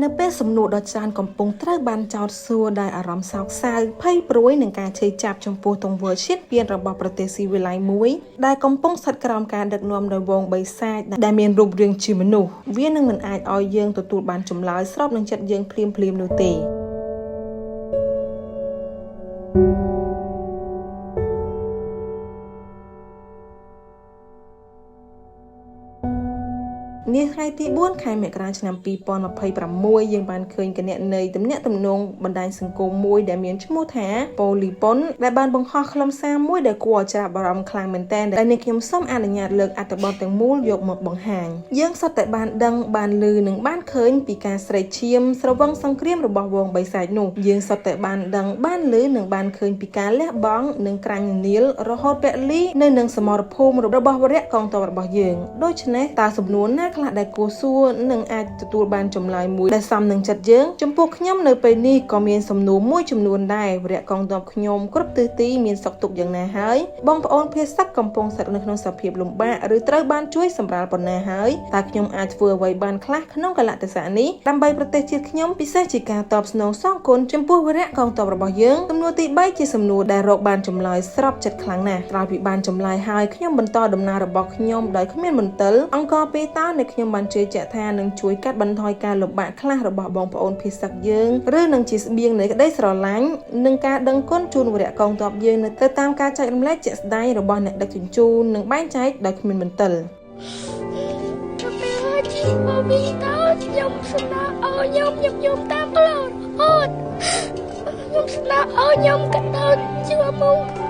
នៅពេលសំណួរដ៏ច្រើនកំពុងត្រូវបានចោទសួរដោយអារម្មណ៍សោកសៅភ័យព្រួយនឹងការឈឺចាប់ចំពោះទង្វើឈានពានរបស់ប្រទេសស៊ីវិល័យមួយដែលកំពុងស្ថិតក្រោមការដឹកនាំដោយហ្វូងបិសាចដែលមានរូបរាងជាមនុស្សវានឹងមិនអាចឲ្យយើងទទួលបានចម្លើយស្របនឹងចិត្តយើងភ្លាមៗនោះទេ នាថ្ងៃទី4ខែមករាឆ្នាំ2026យើងបានឃើញគណនីទំនាក់ទំនងបណ្ដាញសង្គមមួយដែលមានឈ្មោះថាប៉ូលីប៉ុនដែលបានបង្ហោះខ្លឹមសារមួយដែលគួរឲ្យច្រាបបារម្ភខ្លាំងមែនទែនដែលនេះខ្ញុំសូមអនុញ្ញាតលើកអត្ថបទទាំងមូលយកមកបង្ហាញយើងសុទ្ធតែបានដឹងបានឮនិងបានឃើញពីការស្រែកឈាមស្រវឹងសង្គ្រាមរបស់វងបិសាចនោះយើងសុទ្ធតែបានដឹងបានឮនិងបានឃើញពីការលះបង់និងក្រាញ់នាលរហូតពលីនៅនឹងសមរភូមិរបស់វរៈកងទ័ពរបស់យើងដូច្នេះតើសំណួរណាខ្លះដែលគួរសួរនិងអាចទទួលបានចម្លើយមួយដែលសមនឹងចិត្តយើងចំពោះខ្ញុំនៅពេលនេះក៏មានសំណួរមួយចំនួនដែរវរៈកងទ័ពខ្ញុំគ្រប់ទិសទីមានសុខទុក្ខយ៉ាងណាហើយបងប្អូនភាសឹកកំពុងស្ថិតនៅក្នុងសភាពលំបាកឬត្រូវបានជួយសម្រាលប៉ុណ្ណាហើយតើខ្ញុំអាចធ្វើអ្វីបានខ្លះក្នុងកាលៈទេសៈនេះដើម្បីប្រទេសជាតិខ្ញុំពិសេសជាការតបស្នងសងគុណចំពោះវរៈកងទ័ពរបស់យើងសំណួរទី3ជាសំណួរដែលរកបានចម្លើយស្របចិត្តខ្លាំងណាស់ក្រោយពីបានចម្លើយហើយខ្ញុំបន្តដំណើររបស់ខ្ញុំដោយគ្មានមន្ទិលអង្គពេលតើនៃខ្ញុំបានជឿជាក់ថានឹងជួយកាត់បន្ថយការលំបាកខ្លះរបស់បងប្អូនភាសឹកយើងឬនឹងជាស្បៀងនៃក្តីស្រឡាញ់និងការដឹងគុណជូនវរៈកងទ័ពយើងនៅទៅតាមការចែករំលែកជាក់ស្ដែងរបស់អ្នកដឹកជញ្ជូននិងបែងចែកដោយគ្មានមន្ទិល ទៅពេលជីមកវិញតើខ្ញុំស្នើឲ្យខ្ញុំខ្ញុំខ្ញុំតាមផ្លូវរហូតខ្ញុំស្នើឲ្យខ្ញុំកដោជឿមក